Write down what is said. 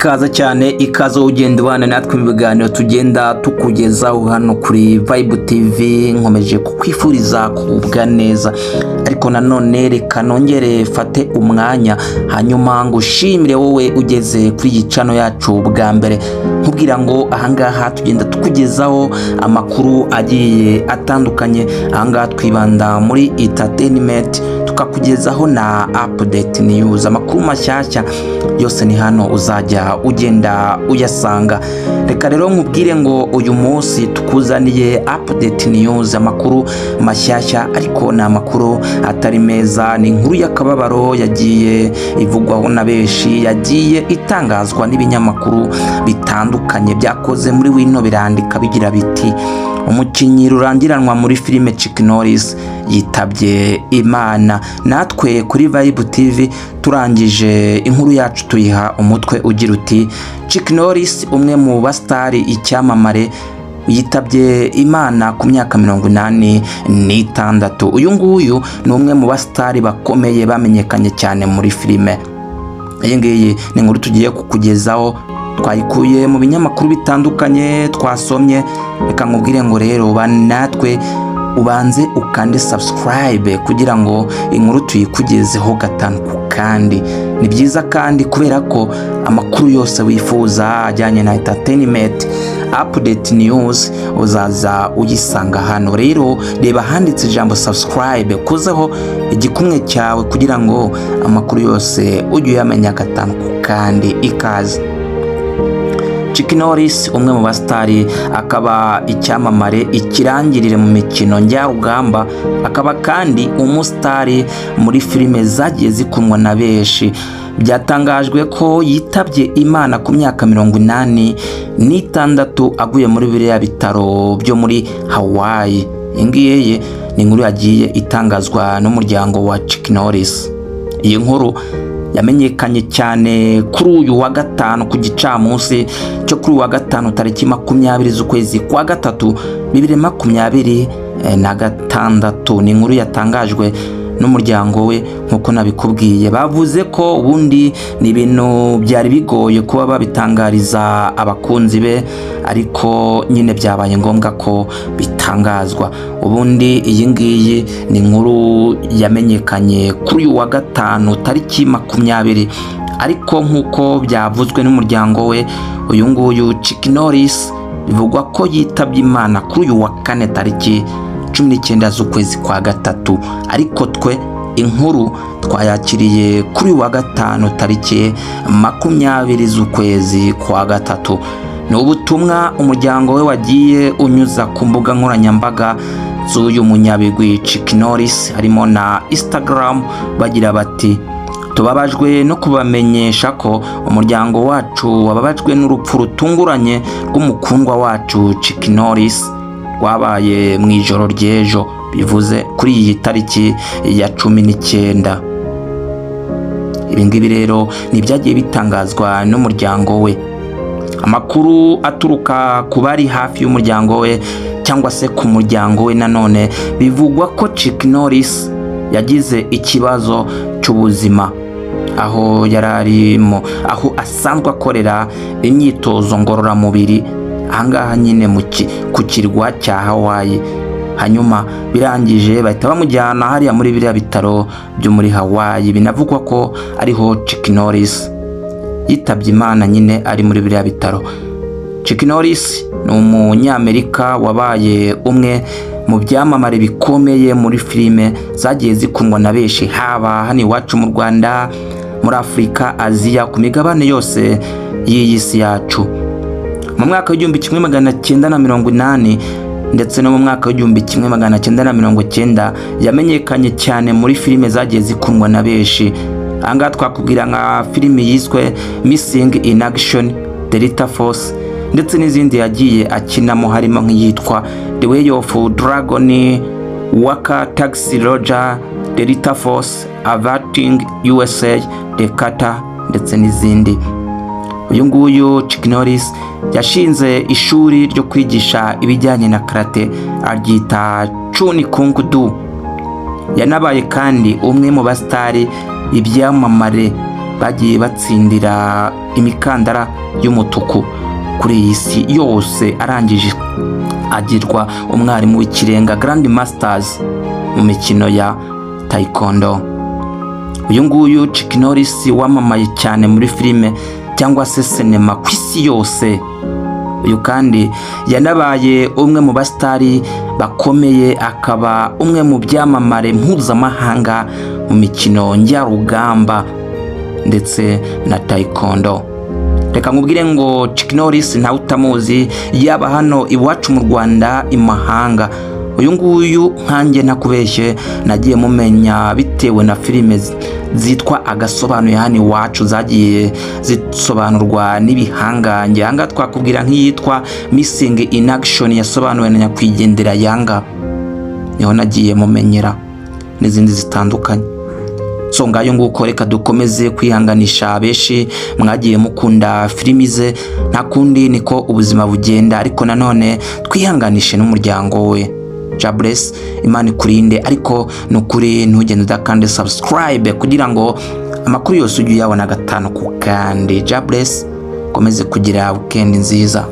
Ikaze cyane, ikaze ugenda ubana natwe mu biganiro tugenda tukugezaho hano kuri Vibe TV. Nkomeje kukwifuriza kugubwa neza, ariko nanone reka nongere fate umwanya hanyuma ngushimire wowe ugeze kuri iyi channel yacu bwa mbere, nkubwira ngo ahangaha tugenda tukugezaho amakuru agiye atandukanye. Ahangaha twibanda muri entertainment, tukakugezaho na update news, amakuru mashyashya yose ni hano uzajya ugenda uyasanga. Reka rero nkubwire ngo uyu munsi tukuzaniye update news, amakuru mashyashya, ariko ni amakuru atari meza. Ni inkuru y'akababaro yagiye ivugwaho na benshi, yagiye itangazwa n'ibinyamakuru bitandukanye byakoze muri wino, birandika bigira biti: "Umukinnyi rurangiranwa muri filime Chuck Norris yitabye Imana." Natwe kuri Vibe TV turangije inkuru yacu tuyiha umutwe ugira uti: "Chuck Norris, umwe mu basitari icyamamare, yitabye Imana ku myaka 86." Uyu nguyu ni umwe mu basitari bakomeye bamenyekanye cyane muri filime. Iyi ngiyi ni inkuru tugiye kukugezaho, twayikuye mu binyamakuru bitandukanye twasomye. Reka nkubwire ngo rero natwe ubanze ukande subscribe kugira ngo inkuru tuyikugezeho gatanu ku kandi. Ni byiza kandi kubera ko amakuru yose wifuza ajyanye na entertainment, update news uzaza uyisanga hano. Rero reba ahanditse ijambo subscribe, kuzeho igikumwe cyawe kugira ngo amakuru yose ujye uyamenya gatanu ku kandi. Ikaze. Chuck Norris, umwe mu basitari, akaba icyamamare, ikirangirire mu mikino njyarugamba, akaba kandi umusitari muri filime zagiye zikundwa na benshi, byatangajwe ko yitabye Imana ku myaka 86 aguye muri biriya bitaro byo muri Hawaii. Iyi ngiyi ni inkuru yagiye itangazwa n'umuryango wa Chuck Norris. Iyi nkuru yamenyekanye cyane kuri uyu wa gatanu, ku gicamunsi cyo kuri uyu wa gatanu, tariki 20 z'ukwezi kwa gatatu 2026. Ni inkuru yatangajwe n'umuryango we nk'uko nabikubwiye. Bavuze ko ubundi ni ibintu byari bigoye kuba babitangariza abakunzi be, ariko nyine byabaye ngombwa ko bitangazwa. Ubundi iyi ngiyi ni inkuru yamenyekanye kuri uyu wa gatanu tariki 20, ariko nk'uko byavuzwe n'umuryango we, uyu nguyu Chuck Norris bivugwa ko yitabye Imana kuri uyu wa kane tariki 19 z'ukwezi kwa gatatu, ariko twe inkuru twayakiriye kuri uyu wa gatanu tariki 20 z'ukwezi kwa gatatu. Ni ubutumwa umuryango we wagiye unyuza ku mbuga nkoranyambaga z'uyu munyabigwi Chuck Norris, harimo na Instagram, bagira bati: "Tubabajwe no kubamenyesha ko umuryango wacu wababajwe n'urupfu rutunguranye rw'umukundwa wacu Chuck Norris rwabaye mu ijoro ry'ejo", bivuze kuri iyi tariki ya 19. Ibi ngibi rero ni ibyagiye bitangazwa n'umuryango we. Amakuru aturuka ku bari hafi y'umuryango we cyangwa se ku muryango we, nanone bivugwa ko Chuck Norris yagize ikibazo cy'ubuzima aho yari arimo, aho asanzwe akorera imyitozo ngororamubiri, ahangaha nyine ku kirwa cya Hawaii. Hanyuma birangije bahita bamujyana hariya muri biriya bitaro byo muri Hawaii. Binavugwa ko ariho Chuck Norris yitabye Imana nyine, ari muri biriya bitaro. Chuck Norris ni Umunyamerika wabaye umwe mu byamamare bikomeye muri filime zagiye zikundwa na benshi, haba hano iwacu mu Rwanda, muri Afurika, Aziya, ku migabane yose y'iyi si yacu. Mu mwaka w'1980 ndetse no mu mwaka w'1990 yamenyekanye cyane muri filime zagiye zikundwa na benshi. Ahangaha twakubwira nka filime yiswe Missing in Action, Delta Force, ndetse n'izindi yagiye akinamo, harimo nk'iyitwa The Way of Dragon, Waka Taxi Roger, Delta Force, Averting USA, The Cutter, ndetse n'izindi. Uyu nguyu Chuck Norris yashinze ishuri ryo kwigisha ibijyanye na karate, aryita Chun Kung Do. Yanabaye kandi umwe mu basitari ibyamamare. Bagiye batsindira imikandara y'umutuku kuri iyi si yose. Arangije agirwa umwarimu w'ikirenga, Grand Masters, mu mikino ya Taekwondo. Uyu nguyu Chuck Norris wamamaye cyane muri filime cyangwa se sinema ku isi yose. Uyu kandi yanabaye umwe mu basitari bakomeye, akaba umwe mu byamamare mpuzamahanga mu mikino njyarugamba ndetse na Taekwondo. Reka nkubwire ngo Chuck Norris ntawe utamuzi, yaba hano iwacu mu Rwanda, imahanga. Uyu nguyu nkanjye ntakubeshye, nagiye mumenya bitewe na filime zitwa Agasobanuye hano iwacu, zagiye zisobanurwa n'ibihangange. Ahangaha twakubwira nk'iyitwa Missing in Action yasobanuwe na nyakwigendera Yanga, niho nagiye mumenyera, n'izindi zitandukanye. So ngayo nguko, reka dukomeze kwihanganisha benshi mwagiye mukunda filimi ze. Nta kundi, niko ubuzima bugenda, ariko nanone twihanganishe n'umuryango we. Jabless, Imana ikurinde, ariko ni ukuri ntugende udakande subscribe kugira ngo amakuru yose ujye uyabona gatanu ku kandi. Jabless, ukomeze kugira weekend nziza.